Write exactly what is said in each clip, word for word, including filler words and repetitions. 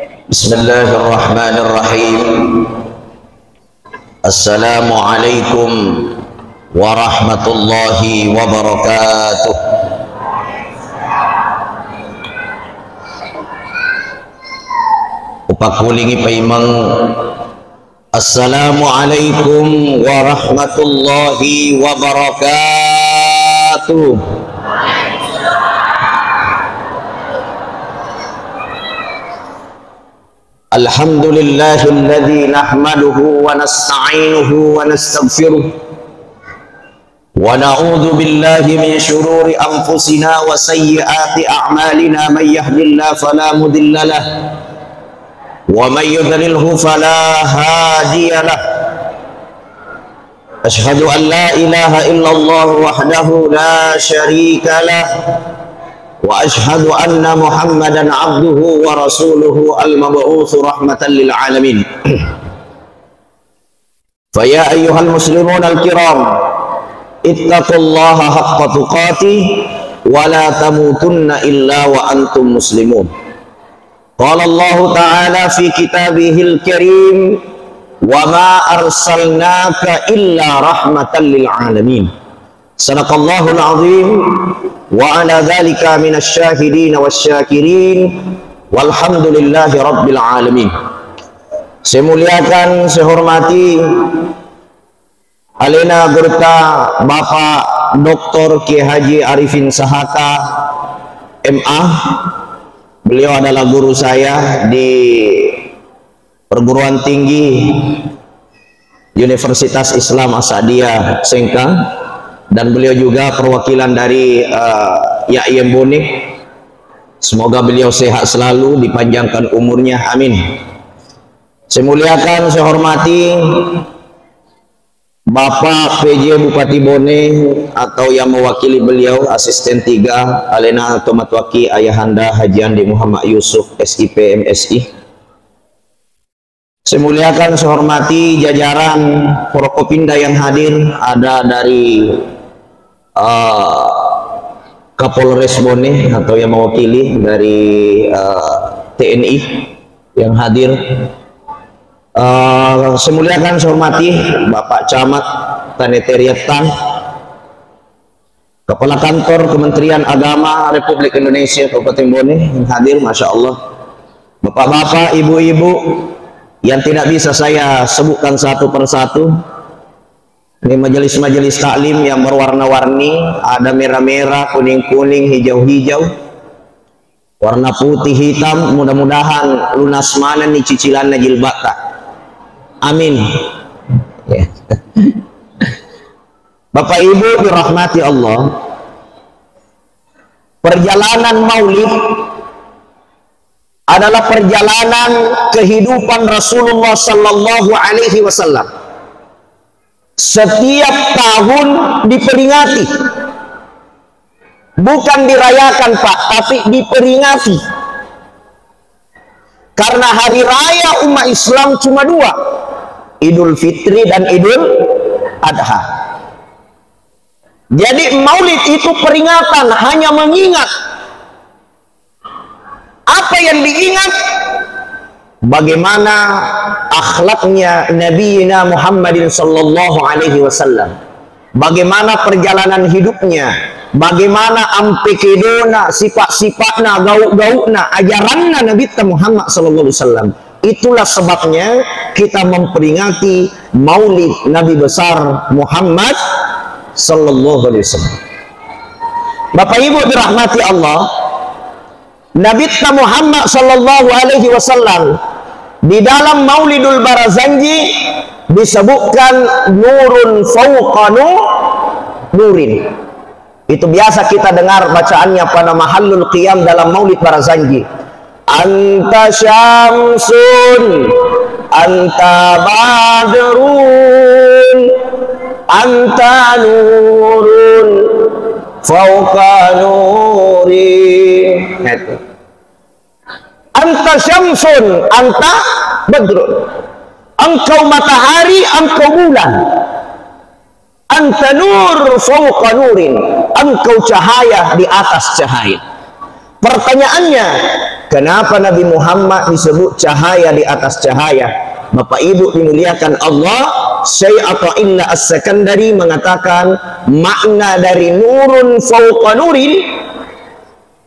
Bismillahirrahmanirrahim. Assalamualaikum warahmatullahi wabarakatuh. Upakkulingi paimeng. Assalamualaikum warahmatullahi wabarakatuh. Alhamdulillahilladzi nahmaduhu wa nasta'inuhu wa nastaghfiruh. ونعوذ بالله من شرور أنفسنا وسيئات أعمالنا. من يهد الله فلا مضل له، ومن يضلله فلا هادي له. أشهد أن لا إله إلا الله وحده لا شريك له، وأشهد أن محمدا عبده ورسوله المبعوث رحمة للعالمين. فيا أيها المسلمون الكرام، اتقوا الله حق تقاته ولا تموتن إلا وأنتم مسلمون. قال الله تعالى في كتابه الكريم: وما أرسلناك إلا رحمة للعالمين. Sadaqallahul azim, wa ala dzalika minasy syahidin wasy syakirin, walhamdulillahi rabbil alamin. Saya muliakan, saya hormati alena gurutta Bapak Doktor Kiai Haji Arifin Sahaka, M A. Beliau adalah guru saya di Perguruan Tinggi Universitas Islam As-Sa'diyah Sengkang, dan beliau juga perwakilan dari, eh, Yakyen Bone. Semoga beliau sehat selalu, dipanjangkan umurnya. Amin. Saya muliakan, saya hormati Bapak P J Bupati Bone atau yang mewakili beliau, Asisten tiga, alena tomatoakki Ayahanda Haji Andi Muhammad Yusuf, S I P, M Si. Saya muliakan, saya hormati jajaran Forkopimda yang hadir, ada dari, eh, Kapolres Bone atau yang mewakili dari, eh, T N I yang hadir. Eh, saya muliakan, saya hormati Bapak Camat Tanete Riettang, Kepala Kantor Kementerian Agama Republik Indonesia Kabupaten Bone yang hadir, Masya Allah. Bapak-bapak, ibu-ibu yang tidak bisa saya sebutkan satu per satu, ini majelis-majelis taklim yang berwarna-warni, ada merah-merah, kuning-kuning, hijau-hijau, warna putih, hitam, mudah-mudahan lunas manenni cicilanna jilbabta. Amin. Ya. Bapak Ibu dirahmati Allah, perjalanan Maulid adalah perjalanan kehidupan Rasulullah sallallahu alaihi wasallam. Setiap tahun diperingati. Bukan dirayakan, Pak, tapi diperingati. Karena hari raya umat Islam cuma dua, Idul Fitri dan Idul Adha. Jadi, Maulid itu peringatan, hanya mengingat. Apa yang diingat? Bagaimana akhlaknya Nabiina Muhammadin sallallahu alaihi wasallam. Bagaimana perjalanan hidupnya? Bagaimana ampe kedona, sifat-sifatna, gau-gauna, ajaranna Nabitta Muhammad sallallahu alaihi wasallam? Itulah sebabnya kita memperingati Maulid Nabi besar Muhammad sallallahu alaihi wasallam. Bapak Ibu dirahmati Allah, Nabitta Muhammad sallallahu alaihi wasallam di dalam Maulidul Barazanji disebutkan nurun fauqa nu-, nurin. Itu biasa kita dengar bacaannya pada mahallul qiyam dalam Maulid Barazanji. Anta syamsun, anta badrun, anta nurun fauqa nuri. Nah, itu. Anta syamsun, anta badrun. Engkau matahari, engkau bulan. Anta nur fauqa nurin, engkau cahaya di atas cahaya. Pertanyaannya, Kenapa Nabi Muhammad disebut cahaya di atas cahaya? Bapak Ibu dimuliakan Allah, Syekh Athaillah As-Sakandari mengatakan makna dari nurun fauqa nurin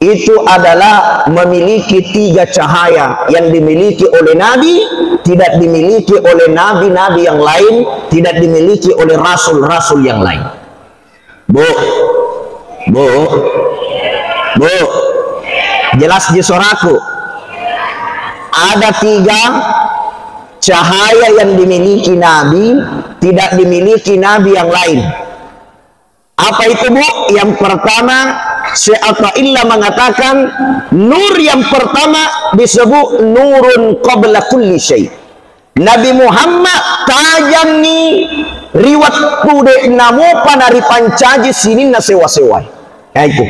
itu adalah memiliki tiga cahaya yang dimiliki oleh Nabi, tidak dimiliki oleh nabi-nabi yang lain, tidak dimiliki oleh rasul-rasul yang lain. Bu, Bu, Bu, jelas je suaraku? Ada tiga cahaya yang dimiliki Nabi, tidak dimiliki nabi yang lain. Apa itu, Bu? Yang pertama, Syekh Athaillah mengatakan, nur yang pertama disebut nurun qabla kulli syai. Nabi Muhammad tajangngi ri wettu de' namopa naripancaji sininna sewa-sewae. Ya, itu.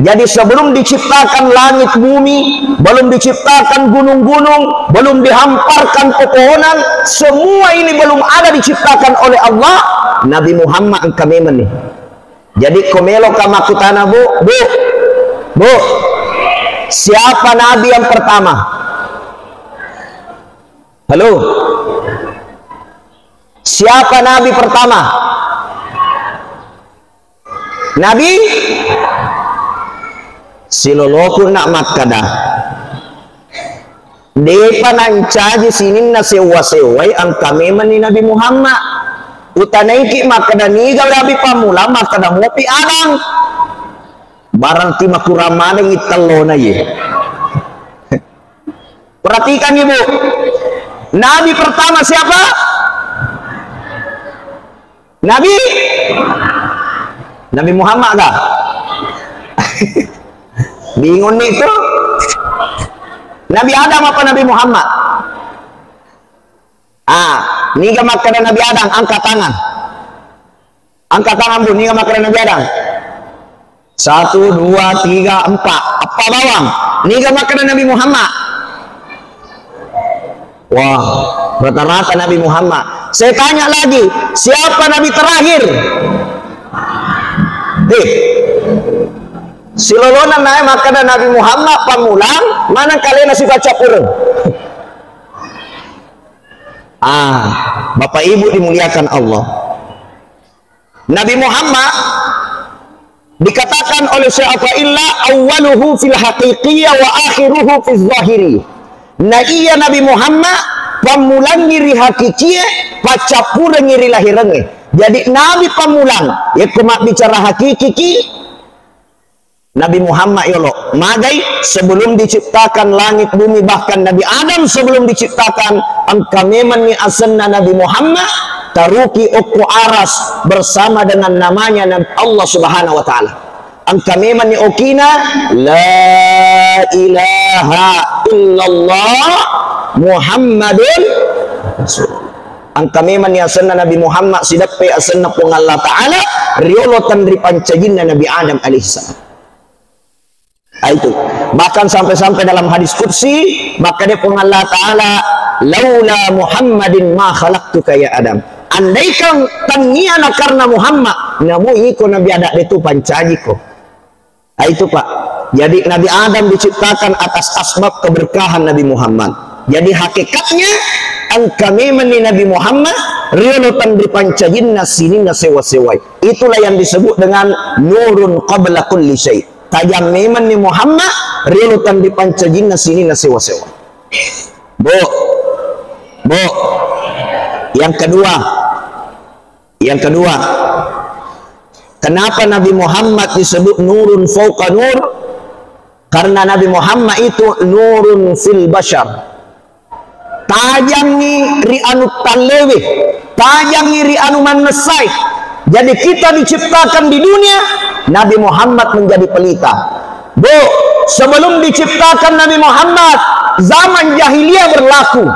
Jadi, sebelum diciptakan langit bumi, belum diciptakan gunung-gunung, belum dihamparkan pepohonan, semua ini belum ada diciptakan oleh Allah, Nabi Muhammad engka memang nih. Jadi, ko meloka makkutana, Bu, Bu, Bu, siapa nabi yang pertama? Halo? Siapa nabi pertama? Nabi? Siloloku nak makkada. Depa nancaji sininna sewwa-sewwai engka memenni Nabi Muhammad. Utanaiki makkada niga Nabi pammula, makkada mopi Adam. Barang ti makurang maneng ittellona ye. Perhatikan, Ibu. Nabi pertama siapa? Nabi Nabi Muhammad kah? Bingung nih tuh. Nabi Adam apa Nabi Muhammad? Ah, niga makkada Nabi Adam, angkat tangan. Angkat tangan, Bu, niga makkada Nabi Adam? Satu, dua, tiga, empat. Apa bawang? Niga makkada Nabi Muhammad? Wah, rata-rata Nabi Muhammad. Saya tanya lagi, siapa Nabi terakhir? Eh, silolona nae makkada Nabi Muhammad pammulang, mana kalena sifat capureng? Ah, Bapak Ibu dimuliakan Allah. Nabi Muhammad dikatakan oleh Syekh Athaillah, "Awwaluhu fil haqiqiyah wa akhiruhu fil zahiri." Na iya Nabi Muhammad pammulangi ri hakikie, paccappurengi ri lahirengnge. Jadi Nabi pammulang, yakko mabbicara hakiki ki, Nabi Muhammad yolo. Magai sebelum diciptakan langit bumi, bahkan Nabi Adam sebelum diciptakan, engka memenni asenna Nabi Muhammad, taruki okko aras bersama dengan namanya Nabi Allah Subhanahu wa Ta'ala. Engka memenni okina, "La ilaha illallah Muhammadun Rasulullah." Engka memenni asenna Nabi Muhammad, sideppe asenna Puang Allah Ta'ala, riolo tenri pancajinna Nabi Adam alaihissalam. Ah, itu. Bahkan sampai-sampai dalam hadis qudsi, makkeda Puang Allah Ta'ala, "Laula Muhammadin ma khalaqtuka ya Adam." Andaikan tania na karena Muhammad, namu iko Nabi Adam de tu pancajiko. Ah, itu, Pak. Jadi Nabi Adam diciptakan atas asbab keberkahan Nabi Muhammad. Jadi hakikatnya engka memenni Nabi Muhammad riolo tenri pancajinna sininna sewa-sewai. Itulah yang disebut dengan nurun qabla kulli syai. Tajang memenni Muhammad riolo tenri pancajinna sininna sewa-sewa. Bu, Bu, yang kedua, yang kedua, kenapa Nabi Muhammad disebut nurun fauqa nur? Karena Nabi Muhammad itu nurun fil bashar. Tajangngi ri anu tallewe, tajangngi ri anu mannessai. Jadi kita diciptakan di dunia, Nabi Muhammad menjadi pelita. Bu, sebelum diciptakan Nabi Muhammad, zaman jahiliyah berlaku.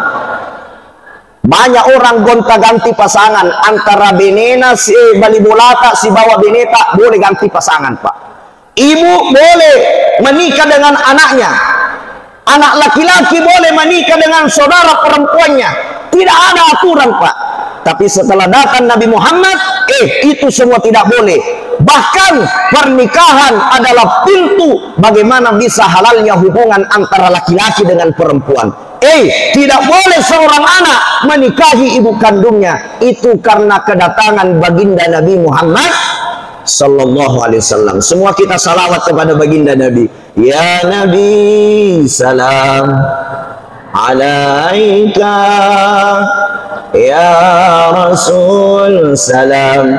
Banyak orang gonta-ganti pasangan antara benena si bali bolata sibawa beneta boleh ganti pasangan, Pak. Ibu boleh menikah dengan anaknya. Anak laki-laki boleh menikah dengan saudara perempuannya. Tidak ada aturan, Pak. Tapi setelah datang Nabi Muhammad, eh, itu semua tidak boleh. Bahkan pernikahan adalah pintu bagaimana bisa halalnya hubungan antara laki-laki dengan perempuan. Eh, tidak boleh seorang anak menikahi ibu kandungnya. Itu karena kedatangan baginda Nabi Muhammad sallallahu alaihi wasallam. Semua kita salawat kepada baginda Nabi. Ya Nabi, salam alaika. Ya Rasul, salam.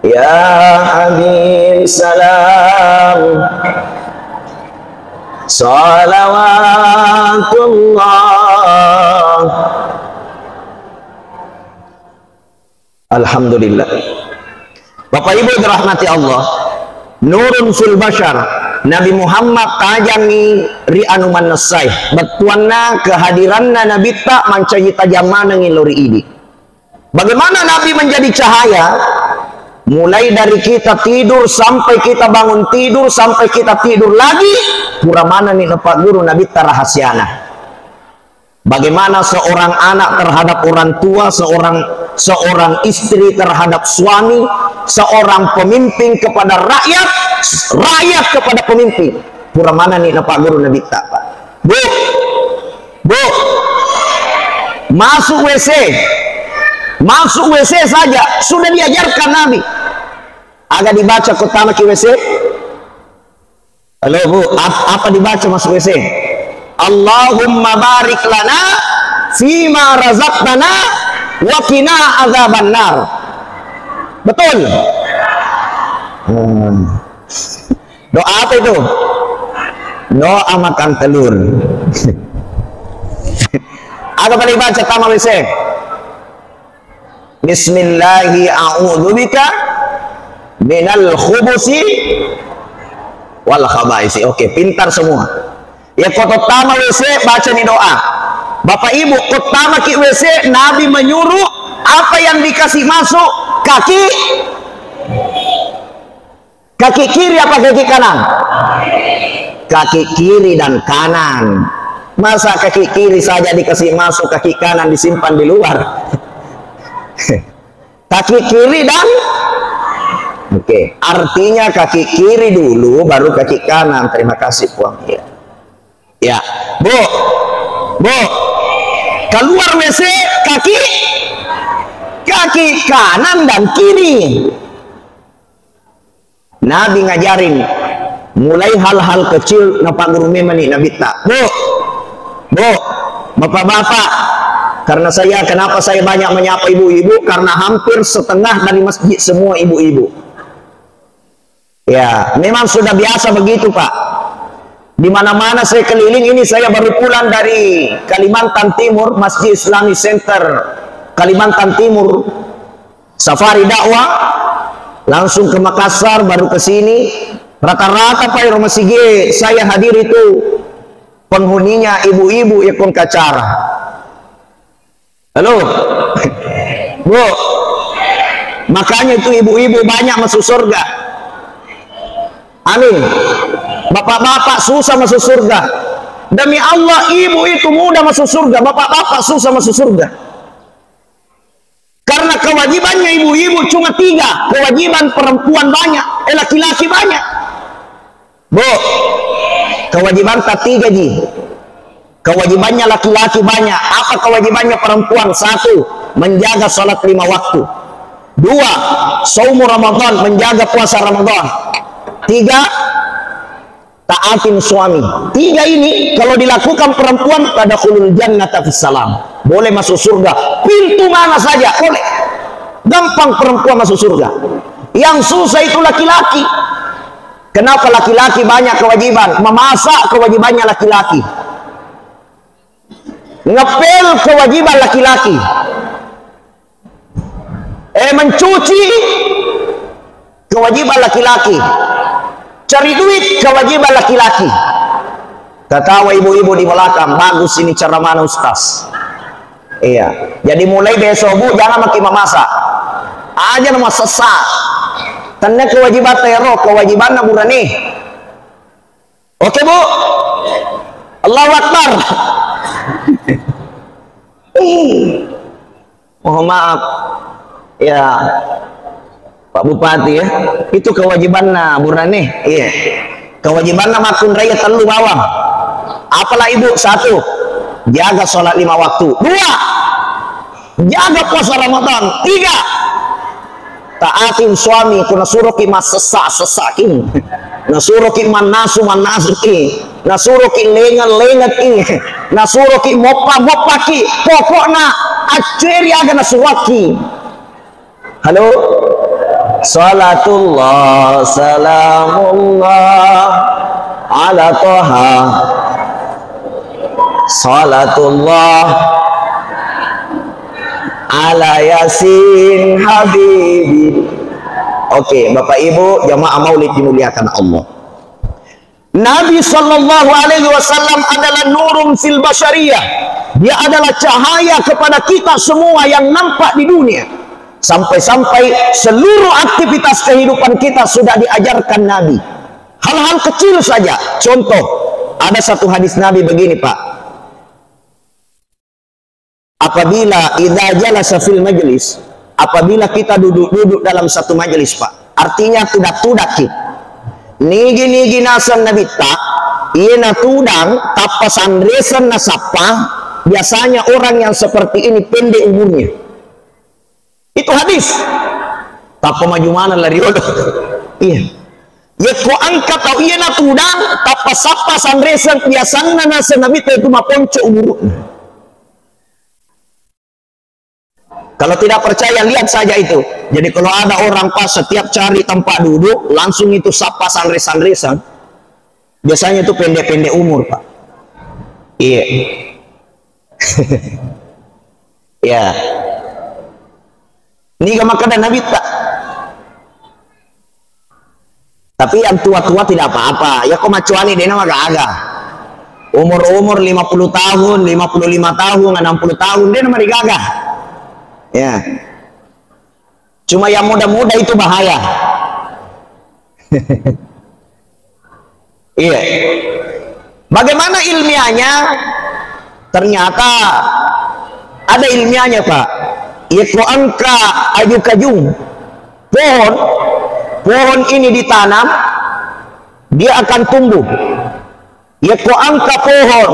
Ya Habib, salam. Salawatullah. Alhamdulillah. Bapak Ibu dirahmati Allah, nurun fil bashar, Nabi Muhammad tajangngi ri anu mannessai. Bettuanna kehadiranna Nabitta mancaji tajang manengngi lao ri idi. Bagaimana Nabi menjadi cahaya? Mulai dari kita tidur sampai kita bangun tidur, sampai kita tidur lagi, pura manenni napagguru Nabitta rahasiana. Bagaimana seorang anak terhadap orang tua, seorang seorang istri terhadap suami, seorang pemimpin kepada rakyat, rakyat kepada pemimpin. Pura manenni napagguru Nabitta, Pak. Bu, Bu, masuk W C. Masuk W C saja sudah diajarkan Nabi. Aga dibaca ko tamaki W C? Halo, Bu, ap-, apa dibaca masuk W C? Allahumma barik lana fima razaqtana wa qina adzabannar. Betul? Hmm. Doa apa itu? Doa makan telur. Apa paling baca tama W C? Bismillahi a'udzubika minal khubusi wal khabaisi. Oke, pintar semua. Ya, ko to tama W C, baca ni doa. Bapak Ibu, ko tama ki W C, Nabi menyuruh apa yang dikasih masuk? Kaki, kaki kiri apa kaki kanan? Kaki kiri dan kanan. Masa kaki kiri saja dikasih masuk, kaki kanan disimpan di luar? Kaki kiri dan, oke, artinya kaki kiri dulu, baru kaki kanan. Terima kasih, Puang. Ya. Ya, Bu, Bu, keluar W C, kaki, kaki kanan dan kiri. Nabi ngajarin, mulai hal-hal kecil napagguru memang ni Nabitta. Bu, Bu, Bapak-bapak, karena saya, kenapa saya banyak menyapa ibu-ibu? Karena hampir setengah dari masjid semua ibu-ibu. Ya, memang sudah biasa begitu, Pak. Di mana-mana saya keliling, ini saya baru pulang dari Kalimantan Timur, Masjid Islamic Center Kalimantan Timur, safari dakwah, langsung ke Makassar, baru ke sini. Rata-rata, Pak, rumah masigi saya hadir itu penghuninya ibu-ibu ya, kongkacara. Halo? Bu, makanya itu ibu-ibu banyak masuk surga. Amin. Bapak-bapak susah masuk surga. Demi Allah, ibu itu mudah masuk surga, bapak-bapak susah masuk surga. Karena kewajibannya ibu-ibu cuma tiga, kewajiban perempuan banyak, eh, laki-laki banyak. Bu, kewajiban tak tiga ji. Kewajibannya laki-laki banyak. Apa kewajibannya perempuan? Satu, menjaga salat lima waktu. Dua, saumu Ramadan, menjaga puasa Ramadan. Tiga, taatin suami. Tiga ini kalau dilakukan perempuan, tadkhulul jannata fis salam. Boleh masuk surga. Pintu mana saja boleh. Gampang perempuan masuk surga. Yang susah itu laki-laki. Kenapa laki-laki banyak kewajiban? Memasak kewajibannya laki-laki. Ngepel kewajiban laki-laki. Eh, mencuci kewajiban laki-laki. Cari duit kewajiban laki-laki. Ketawa ibu-ibu di belakang, "Bagus ini ceramahnya, Ustaz." Iya. Jadi mulai besok, Bu, jangan maki memasak. Aja nama sesa. Tanda kewajiban tero, kewajiban na burane. Oke, Bu. Allahu Akbar. Mohon maaf. Ya. Pak Bupati, ya, itu kewajibanna burane. Iya. Kewajibanna makkunrai tellu bawang. Apalah Ibu? Satu, jaga sholat lima waktu. Dua, jaga puasa Ramadan. Tiga, taatin suami, ku nasuroki massessa-sessaki. Nasuroki mannasu-mannasuki. Nasuroki lengeng-lengeki. Nasuroki moppa-moppaki. Pokokna accueri aga nasuroki. Halo? Salatullah, salamullah, ala Toha. Salatullah, ala Yasin Habibi. Oke, Bapak Ibu, jamaah maulid dimuliakan Allah. Nabi Shallallahu Alaihi Wasallam adalah nurun fil bashariyah. Dia adalah cahaya kepada kita semua yang nampak di dunia. Sampai-sampai seluruh aktivitas kehidupan kita sudah diajarkan Nabi. Hal-hal kecil saja. Contoh, ada satu hadis Nabi begini, Pak. Apabila idza jalasa fil majlis, apabila kita duduk-duduk dalam satu majlis, Pak, artinya tudak-tudakki. Nigi-nigi naseng Nabitta, iye natudang tappa sanreseng nasappa, biasanya orang yang seperti ini pendek umurnya. Itu hadis. Tappa maju maneng lari olo. Iya. Yekko engka tau iya natudang, tappa sappa sanreseng, biasanna naseng Nabitta itu maponco umuruna. Kalau tidak percaya, lihat saja itu. Jadi kalau ada orang pas setiap cari tempat duduk, langsung itu sappa sanre-sanresan. Biasanya itu pendek-pendek umur, Pak. Iya. Ya. Niga makkeda Nabitta. Tapi yang tua-tua tidak apa-apa. Ya, ko macuani dena magaga. Umur-umur lima puluh tahun, lima puluh lima tahun, enam puluh tahun, dena marigaga. Ya. Cuma yang muda-muda itu bahaya. Iya. Bagaimana ilmiahnya? Ternyata ada ilmiahnya, Pak. Yekko engka aju-kajung pohon, pohon ini ditanam, dia akan tumbuh. Yekko engka pohon,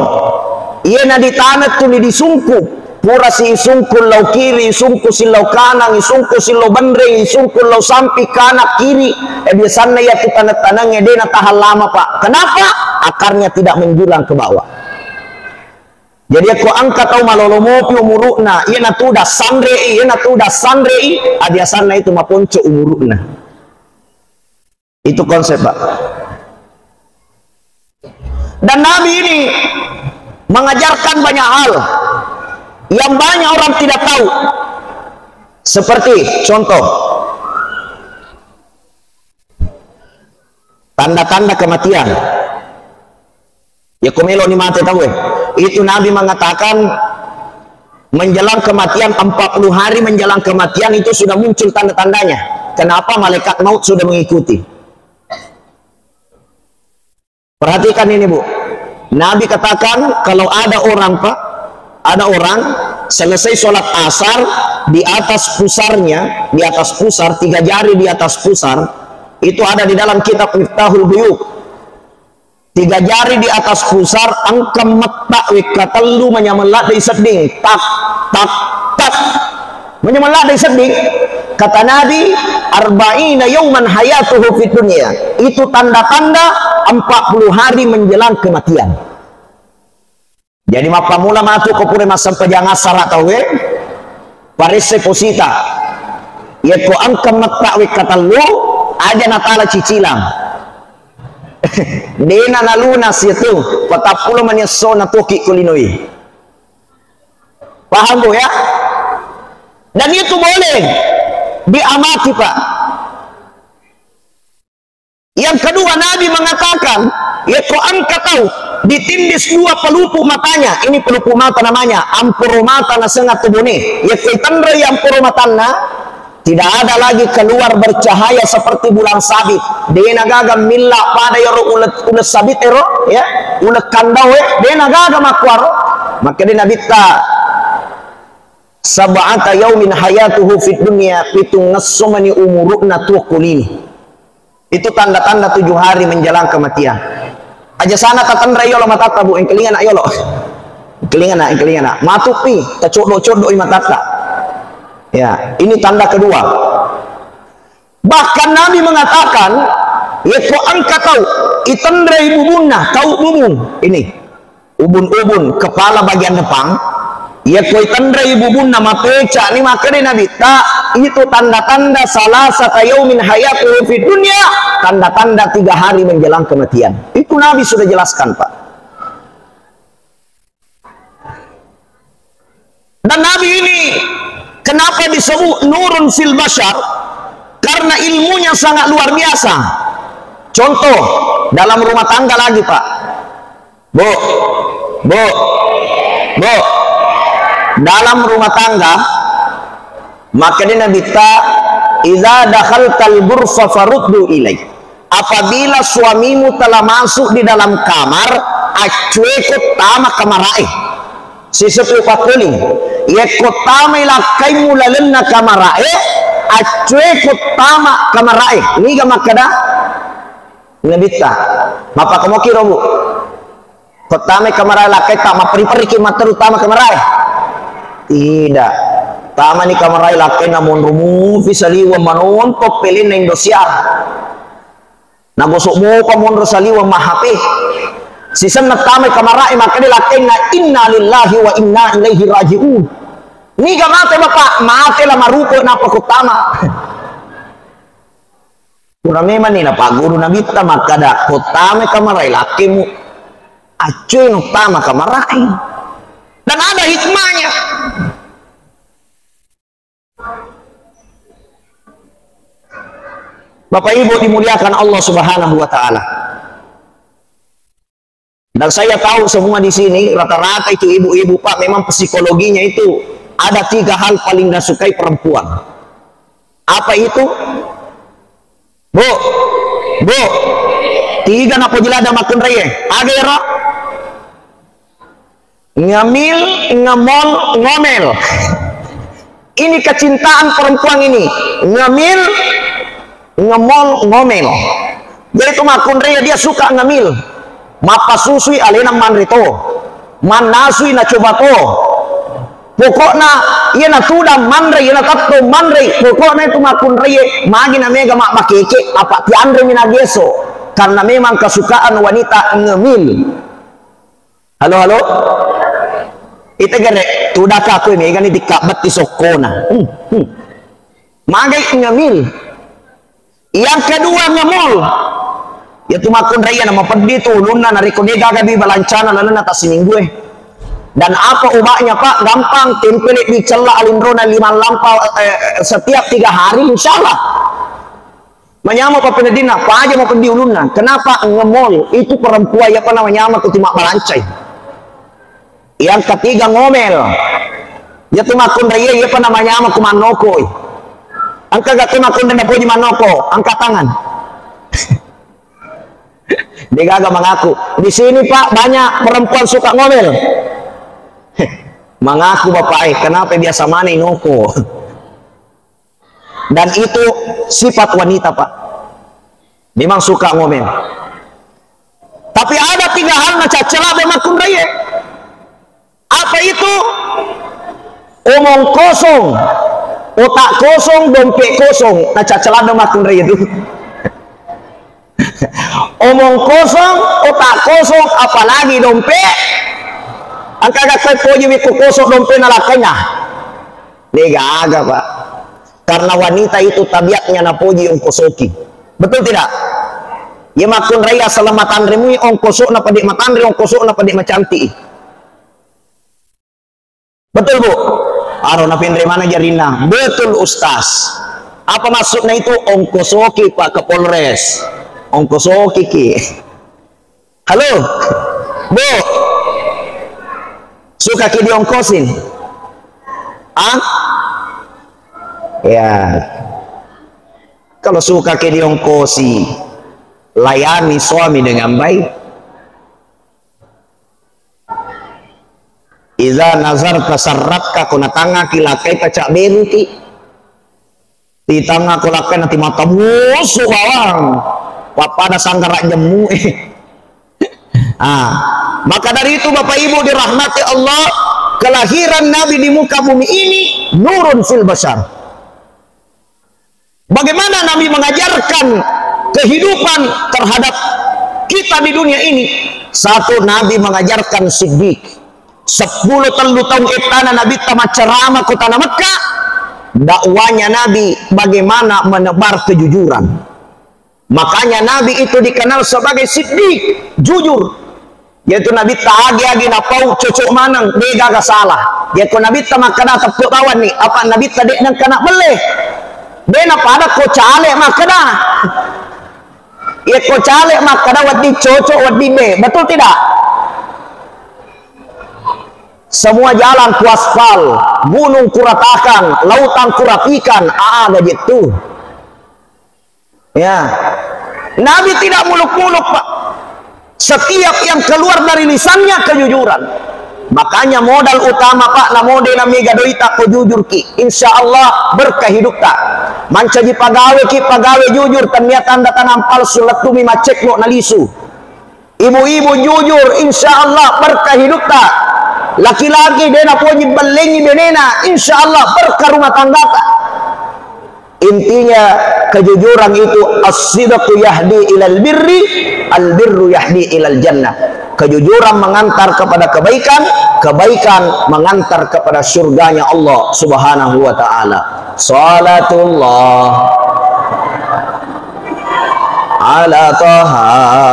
iyena ditaneng tuli disungku, pura si isungku lao kiri, isungku si lao kanang, isungku si lao benreng, isungku lao sampi, kanak kiri, eh, biasanna iyatu taneng-tanengnge de natahang lama, Pak. Kenapa? Akarnya tidak menjulang ke bawah. Jadi, yekko engka tau malolo mopi umuru'na, iyena tuda sanre'i, iyena tuda sanre'i, ah, biasanna itu maponco umuru'na. Itu konsep, Pak. Dan Nabi ini mengajarkan banyak hal yang banyak orang tidak tahu. Seperti contoh, tanda-tanda kematian. Ya, ko melo ni mate tau, eh. Itu Nabi mengatakan, menjelang kematian, empat puluh hari menjelang kematian itu sudah muncul tanda-tandanya. Kenapa? Malaikat maut sudah mengikuti. Perhatikan ini, Bu. Nabi katakan, kalau ada orang, Pak, ada orang selesai sholat asar, di atas pusarnya, di atas pusar, tiga jari di atas pusar, itu ada di dalam kitab Miftahul Ghuyub. Tiga jari di atas pusar, engka metta wekka tellu manyameng ladde sedding. Tak, tak, tak. Manyameng ladde sedding. Kata Nabi, "Arba'ina yauman hayatuhu fid dunya." Itu tanda-tanda empat puluh hari menjelang kematian. Jadi, mappammula matu ko pura massempajang assara tauwe, paresse posita. Yekko engka metta wekka tellu, aja natala cicilang. Dena nalunas itu, patappulo mani esso natoki ko linoe. Paham, Bu, ya? Dan itu boleh diamati, Pak. Yang kedua, Nabi mengatakan, yekko engka tau ditindis dua pelupuk matanya, ini pelupuk mata namanya, amporo mata naseng atau bone, yekko itenrei amporo matanna, tidak ada lagi keluar bercahaya seperti bulan sabit. Dena gaga milla pada yaro ule, ule sabit ero, ya, ule kandau, ya, dena gaga makkuaro. Maka dena bitta Sab'ata yaumin hayatuhu fid dunya, pitungngesso mani umuru'na tuo kulini. Itu tanda-tanda tujuh hari menjelang kematian. Aja sana tatenre yolo matatta, Bu, engkelingana yolo. Engkelingana, engkelingana. Matupi, tacoddo-coddo i matatta. Ya, ini tanda kedua. Bahkan Nabi mengatakan, yekko engka tau itenrei bubunna, tau bubung ini, ubun-ubun, kepala bagian depan, yekko itenrei bubunna, mapecani, makkeda Nabitta, itu tanda-tanda salasata yaumin hayatuhu fid dunya, tanda-tanda tiga hari menjelang kematian. Itu Nabi sudah jelaskan, Pak. Dan Nabi ini kenapa disebut nurun fil bashar? Karena ilmunya sangat luar biasa. Contoh, dalam rumah tangga lagi, Pak. Bu, Bu, Bu. Dalam rumah tangga, makkeda Nabitta, "Idza dakhaltal ghurfa faruddu ilai." Apabila suamimu telah masuk di dalam kamar, accueko tama kamarae. Sisepu pakkuling. Yekko tamai lakkaimu lalenna kamarae, accueko tama kamarae. Niga makkeda Nabitta? Mapakamoki ro, Bu? Ko tamai kamarae lakkaitta, mapperi-periki matteru tama kamarae? Tidak. Tamani kamarae lakkainna monro mupi saliweng manonton pelenna Indosiar. Nagosok mopa monro saliweng ma-H P. Sisenna tamai kamarae makkeda lakkainna, "Inna lillahi wa inna ilaihi raji'un." Niga mate, Bapak? Mate la maruko nappa ko tama. Pura memang ni napagguru Nabitta makkada, "Ko tamai kamarae lakkemu, accueno tama kamarae." Dan ada hikmahnya. Bapak Ibu dimuliakan Allah Subhanahu wa Ta'ala. Dan saya tahu semua di sini, rata-rata itu ibu-ibu, Pak, memang psikologinya itu ada tiga hal paling nasukai perempuan. Apa itu? Bu, Bu, tiga napoji ladde makkunraie. Aga ero? Ngemil, ngemol, ngomel. Ini kecintaan perempuan ini. Ngemil, ngemol, ngomel. Jadi tu makkunrai dia suka ngemil. Mappasusui alena manre to. Mannasui nacoba to. Pokokna iya natudang manre, iya natetto manre. Pokokna itu makkunrai magi na mega mabbakeke, apa tianremi nageso. Karena memang kesukaan wanita ngemil. Halo, halo? Ita gere, tudaka aku ini, kan ini dikabet di sokkona. Hmm, hmm. Magai ngemil. Yang kedua, ngemol. Ya tu makkunrai iya na mapeddi tu ulunna, narekko de gaga di balancana lalenna tassiminggu e. Dan apa ubahnya, Pak? Gampang, tempele di cella alinrona lima lampa, eh, setiap tiga hari, insya Allah. Manyameng pappeneddinna, paja mapeddi ulunna. Kenapa? Ngemol. Itu perempuan iya pa namanyameng ku timabalancai. Yang ketiga, ngomel. Iya tu makkunrai iya, iya pa namanyameng ku mannokoi. Engka ga tu makkunrai napoji mannoko? Angkat tangan. De gaga mengaku. Di sini, Pak, banyak perempuan suka ngomel. Mengaku bapak e, kenapa biasa maneng noko? Dan itu sifat wanita, Pak. Memang suka ngomel. Tapi ada tiga hal nacaccala be makkunraie. Apa itu? Omong kosong, otak kosong, dompet kosong. Nacaccala be makkunraie itu. Omong kosong, otak kosong, apalagi dompet. Engka ga poji wikku kosong dompet nalakkainna. De gaga, Pak. Karena wanita itu tabiatnya napoji ongkosoki. Betul tidak? Iya makkunrai asal matanre mui ongkosokna pede matanre, ongkosokna pede macantik. Betul, Bu? Aro napinre mana jarinna. Betul, Ustaz. Apa maksudnya itu? Ongkosoki, Pak Kapolres. Ongkosoki ki. Halo, Bu. Suka ki diongkosin? Ah? Ya. Kalau suka ki diongkosi, layani suami dengan baik. Iza nazarta sarrakka, ko natangaki lakkaita cabberuki. Titangako lakkaina timata musu bawang. Pappada sanggara jemmu. Ah, maka dari itu, Bapak Ibu dirahmati Allah, kelahiran Nabi di muka bumi ini nurun fil bashar. Bagaimana Nabi mengajarkan kehidupan terhadap kita di dunia ini? Satu, Nabi mengajarkan siddiq. Seppulo tellu taung ettana Nabitta maccarama ko tanah Mekah, dakwanya Nabi bagaimana menebar kejujuran. Makanya Nabi itu dikenal sebagai siddiq, jujur. Yaitu Nabitta agi-agi napau cocok maneng, degaga salah. Yako Nabitta makkada teppuk bawanni, apa Nabitta de nengkana melle. De napada ko caleg makkada. Yako caleg makkada wedding cocok, wedding de. Betul tidak? Semua jalan kuaspal, gunung kuratakan, lautan kurapikan, aga jettu. Ya. Nabi tidak muluk-muluk, Pak. Setiap yang keluar dari lisannya kejujuran. Makanya modal utama, Pak, namo de namega doita ko jujurki. Insya Allah berkah hidupta. Mancaji pagaweki, pagawe jujur, tennia tanda tangan palsu, lettumi maccekno nalisu. Ibu-ibu jujur, insya Allah berkah hidupta. Laki-laki de napoji bellengi benena, insya Allah berkah rumah tanggata. Intinya, kejujuran itu, as-sidqu yahdi ilal birri, al-birru yahdi ilal jannah. Kejujuran mengantar kepada kebaikan, kebaikan mengantar kepada surganya Allah Subhanahu wa taala. Salatullah ala Taha.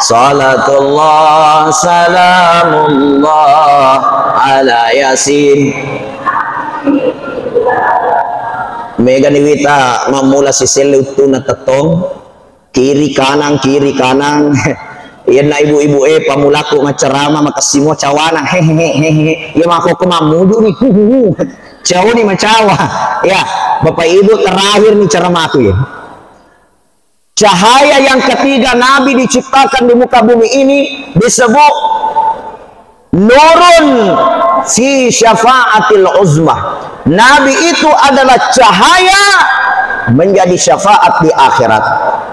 Salatullah salamullah ala Yasin. Megani wita mammula siselle uttuna tettong, kiri kanan, kiri kanan. Iyanna ibu-ibu e, pamulaku maccarama, makessimo cawana. Hehehe, hehehe. Iya makkokko mammuju ni. Cauni macawa. Ya, Bapak Ibu, terakhir ni caramaku ya. Cahaya yang ketiga Nabi diciptakan di muka bumi ini disebut nurun fi syafaatil uzma. Nabi itu adalah cahaya menjadi syafaat di akhirat.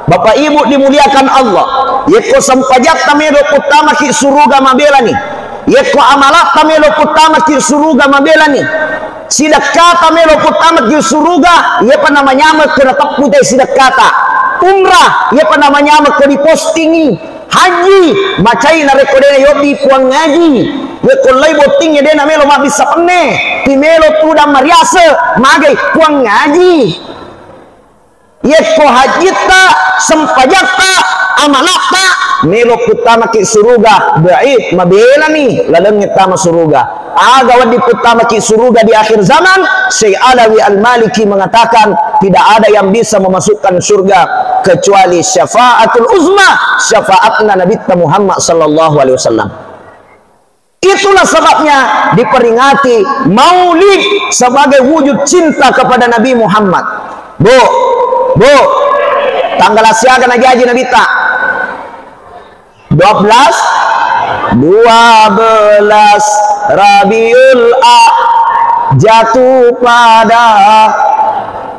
Bapak Ibu dimuliakan Allah, yekko sempajatta melo puttamaki suruga mabelani, yekko amalatta melo puttamaki suruga mabelani, sidekkata melo puttamaki suruga, iyapa namanyameng ko nateppu te sidekkata. Umrah, iyapa namanyameng ko dipostingi. Haji, macai narekko de nayobbi Puang Haji. Yekko lai bottingnge de namelo mabbissa penne, timelo tudang mariase, magai Puang Haji. Yekko hajjitta, sempajatta, amalatta, melo puttamaki suruga, baik, mabelani lalengnge tama suruga. Aga wedding puttamaki suruga di akhir zaman, Syekh Alawi Al-Maliki mengatakan, tidak ada yang bisa memasukkan surga kecuali syafaatul uzma, syafaatna Nabitta Muhammad sallallahu alaihi wasallam. Itulah sebabnya diperingati Maulid sebagai wujud cinta kepada Nabi Muhammad. Bu, Bu, tanggal siaga najaji Nabitta? Dua belas, dua belas Rabiul A, jatuh pada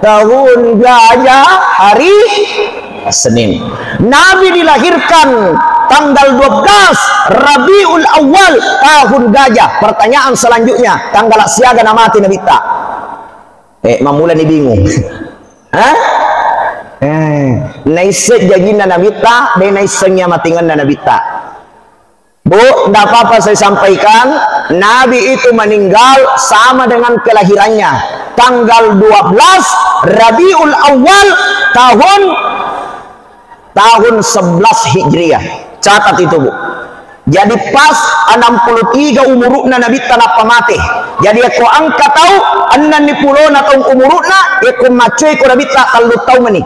tahun gajah, hari Senin. Nabi dilahirkan tanggal dua belas Rabiul Awal tahun gajah. Pertanyaan selanjutnya, tanggal siaga namati Nabitta? Eh, mammulani bingung. Hah? Eh, naisseng jajinna Nabitta, de naisseng iya matingenna Nabitta. Bu, ndak apa-apa saya sampaikan, Nabi itu meninggal sama dengan kelahirannya. Tanggal dua belas Rabiul Awal tahun, tahun sebelas Hijriah. Catat itu, Bu. Jadi pas enam puluh tiga umurukna Nabitta nappa mate. Jadi yakko engka tau ennenni pulona taung umurukna, yakko maccoi ko Nabitta tellu taung meni.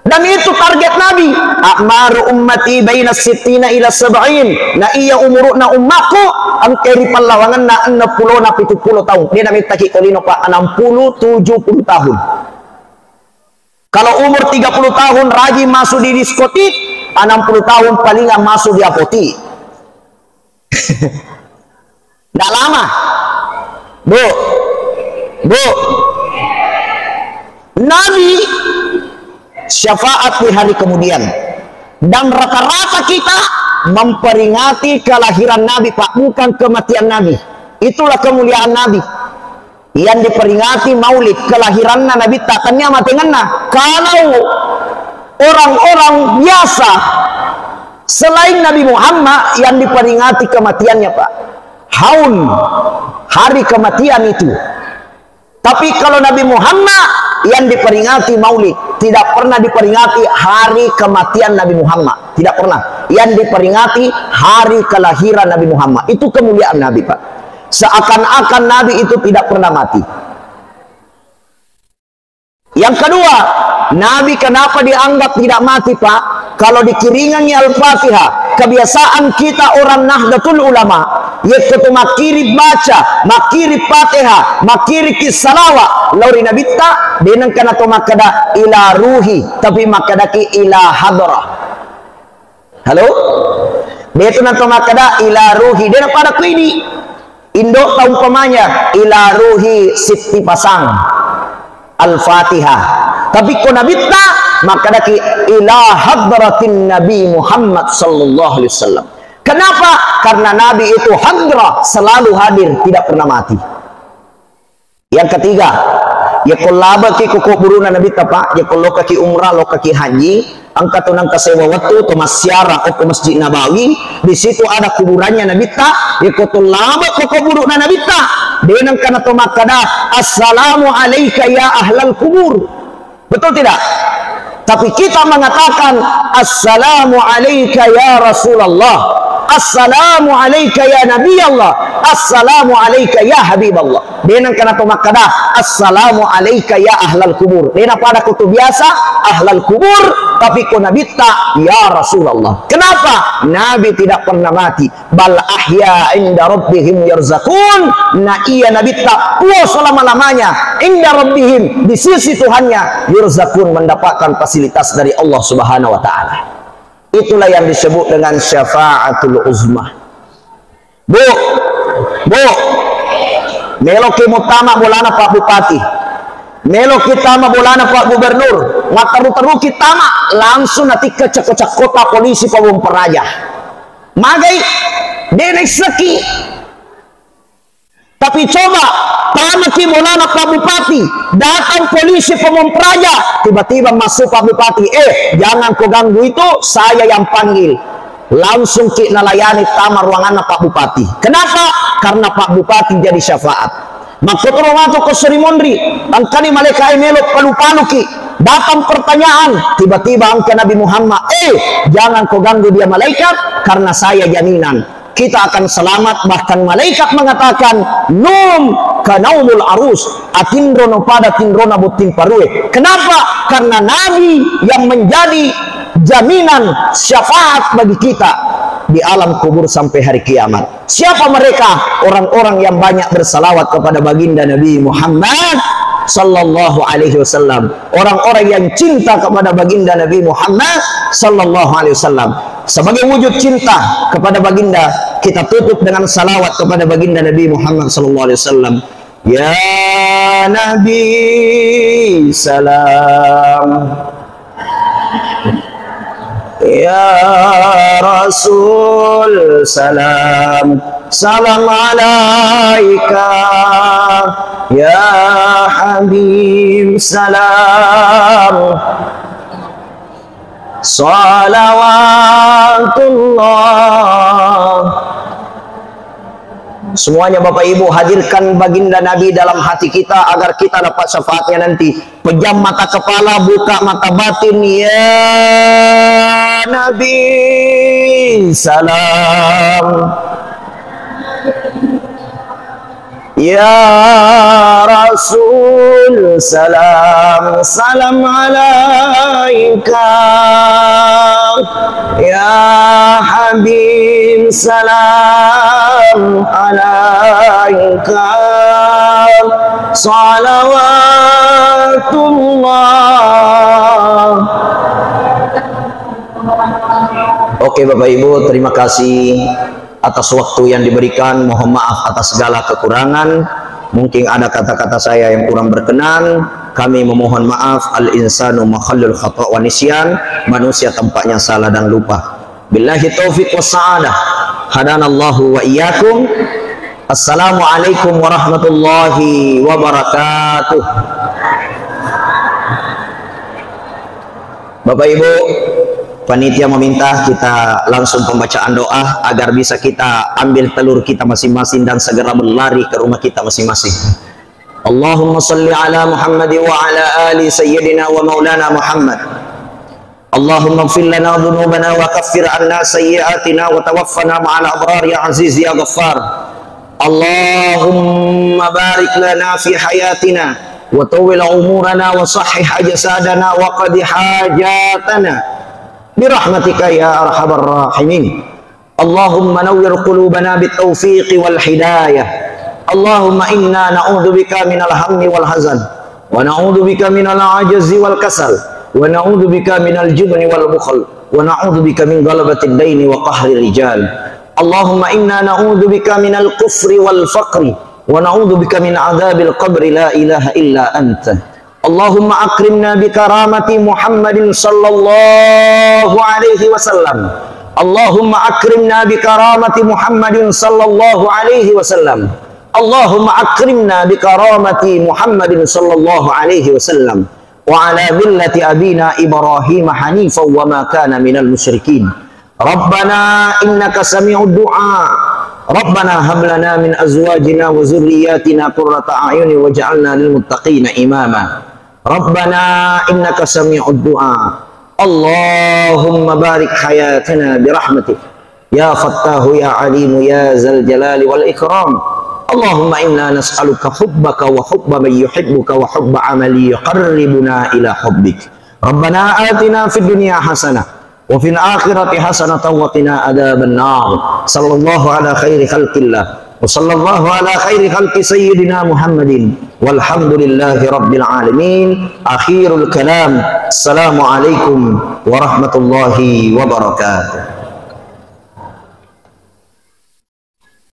Dan itu target Nabi. A'maru ummati baina sittina ila sab'in. Na iya umurukna ummakku, engkai ri pallawangenna enneng pulona pitu pulo taung. De namettaki ko lino, Pak, enam puluh, tujuh puluh tahun. Kalau umur tiga puluh tahun rajin masuk di diskotik, enam puluh tahun palingan masuk di apotik. Ndak lama. Bu, Bu, Nabi syafaat di hari kemudian. Dan rata-rata kita memperingati kelahiran Nabi, Pak, bukan kematian Nabi. Itulah kemuliaan Nabi. Yang diperingati maulid kelahiranna Nabitta, tania matengenna. Kalau orang-orang biasa selain Nabi Muhammad yang diperingati kematiannya, Pak. Haun, hari kematian itu. Tapi kalau Nabi Muhammad yang diperingati maulid, tidak pernah diperingati hari kematian Nabi Muhammad. Tidak pernah. Yang diperingati hari kelahiran Nabi Muhammad. Itu kemuliaan Nabi, Pak. Seakan-akan Nabi itu tidak pernah mati. Yang kedua, Nabi kenapa dianggap tidak mati, Pak? Kalau dikiringangi Al-Fatihah, kebiasaan kita orang Nahdlatul Ulama, yekko to makkiri baca, makkiri Fatihah, makkiri ki salawa, lao ri Nabitta, de nengka nato makkeda ila ruhi, tapi makkedaki ila hadrah. Halo? De tu nato makkeda ila ruhi, de napada kuidi. Indo ta umpamanya ila ruhi sitti pasang. Al-Fatihah. Tapi ko Nabitta makkedaki ila hadratin Nabi Muhammad sallallahu alaihi wasallam. Kenapa? Karena Nabi itu hadrah, selalu hadir, tidak pernah mati. Yang ketiga, yekko labeki ko kuburu'na Nabitta, Pak, yekko lokaki umrah, lokaki haji, engka tu nengka sewa wettu to massiara okko Masjid Nabawi, di situ ada kuburannya Nabitta, yekko to labe ko kuburu'na Nabitta, de nengka nato makkeda, "Assalamu alaika ya ahlal kubur." Betul tidak? Tapi kita mengatakan, "Assalamu alaika ya Rasulullah, assalamu alaika ya Nabi Allah, assalamu alaika ya Habib Allah." De nengka nato makkeda, "Assalamu alaika ya ahlal kubur." De napada ko tu biasa ahlal kubur, tapi ko Nabitta, "Ya Rasulullah." Kenapa? Nabi tidak pernah mati. "Bal ahya inda rabbihim yurzaqun." Na iya Nabitta, puo selama-lamanya, inda rabbihim, di sisi Tuhannya, yurzaqun, mendapatkan fasilitas dari Allah Subhanahu wa Ta'ala. Itulah yang disebut dengan syafaatul uzma. Bu, Bu, meloki muttama bolana Pak Bupati, meloki tama bolana Pak Gubernur, matteru-teruki tama, langsung natikka cekko-cekkota polisi Pabong Peraja. Magai, de naisseki. Tapi coba, tamaki bolana Pak Bupati, datang polisi Pamong Praja, tiba-tiba masuk Pak Bupati, "Eh, jangan kau ganggu itu, saya yang panggil." Langsung ki nalayani tama ruanganna Pak Bupati. Kenapa? Karena Pak Bupati jadi syafaat. Makkotoro matu ko Sri Munri, engkani malaikat e melo palu-paluki. Datang pertanyaan, tiba-tiba engka Nabi Muhammad, "Eh, jangan kau ganggu dia malaikat, karena saya jaminan." Kita akan selamat, bahkan malaikat mengatakan, "Num kanaumul arus, atinrono pada tinrona botting parue." Kenapa? Karena Nabi yang menjadi jaminan syafaat bagi kita di alam kubur sampai hari kiamat. Siapa mereka? Orang-orang yang banyak bersalawat kepada baginda Nabi Muhammad sallallahu alaihi wasallam. Orang-orang yang cinta kepada baginda Nabi Muhammad sallallahu alaihi wasallam. Sebagai wujud cinta kepada baginda, kita tutup dengan salawat kepada baginda Nabi Muhammad sallallahu alaihi wasallam. Ya Nabi salam, ya Rasul salam, salam alaika, ya Habib salam. Salawatullah. Semuanya Bapak Ibu, hadirkan baginda Nabi dalam hati kita agar kita dapat syafaatnya nanti. Pejam mata kepala, buka mata batin. Ya Nabi, salam. Ya Rasul salam, salam alaika. Ya Habib salam alaika. Salawatullah. Oke, Bapak Ibu, terima kasih atas waktu yang diberikan. Mohon maaf atas segala kekurangan. Mungkin ada kata-kata saya yang kurang berkenan. Kami memohon maaf. Al-insanu mahallul khata wa nisyan. Manusia tempatnya salah dan lupa. Billahi taufiq was sa'adah. Hadanallahu wa iyyakum. Assalamualaikum warahmatullahi wabarakatuh. Bapak Ibu, panitia meminta kita langsung pembacaan doa agar bisa kita ambil telur kita masing-masing dan segera berlari ke rumah kita masing-masing. Allahumma salli ala Muhammad wa ala ali sayyidina wa maulana Muhammad. Allahumma ighfir lana dhunubana wa kaffir anna sayyi'atina wa tawaffana ma'al abrar ya aziz ya ghaffar. Allahumma barik lana fi hayatina wa tawwil umurana wa sahhih ajsadana wa qadi hajatana birahmatika ya arhamar rahimin. Allahumma nawwir qulubana bit taufiqi wal hidayah. Allahumma inna na'udzubika minal hammi wal hazan. Wa na'udzubika minal ajzi wal kasal. Wa na'udzubika minal jubni wal bukhl. Wa na'udzubika min ghalabatid daini wa qahrir rijal. Allahumma inna na'udzubika minal kufri wal faqri. Wa na'udzubika min adzabil qabri la ilaha illa anta. Allahumma akrimna bi karamati Muhammadin sallallahu alaihi wasallam. Allahumma akrimna bi karamati Muhammadin sallallahu alaihi wasallam. Allahumma akrimna bi karamati Muhammadin sallallahu alaihi wasallam. Wa ala millati abina Ibrahim hanifan wa ma kana minal musyrikin. Rabbana innaka sami'ud du'a. Rabbana hab lana min azwajina wa dzurriyyatina qurrata a'yuni waj'alna lil muttaqina imama. Rabbana innaka sami'ud du'a. Allahumma barik hayatana bi rahmatik. Ya Fattahu ya Alimu ya Zal Jalali wal Ikram. Allahumma inna nas'aluka hubbaka wa hubba man yuhibbuka wa hubba amali yuqarribuna ila hubbik. Rabbana atina fid dunya hasanah wa fil akhirati hasanatan wa qina adzaban nar. Sallallahu ala khairi khalqillah. Wa sallallahu ala khairi khalqi sayyidina Muhammadin. Walhamdulillahi rabbil alamin. Akhirul kalam. Assalamualaikum warahmatullahi wabarakatuh.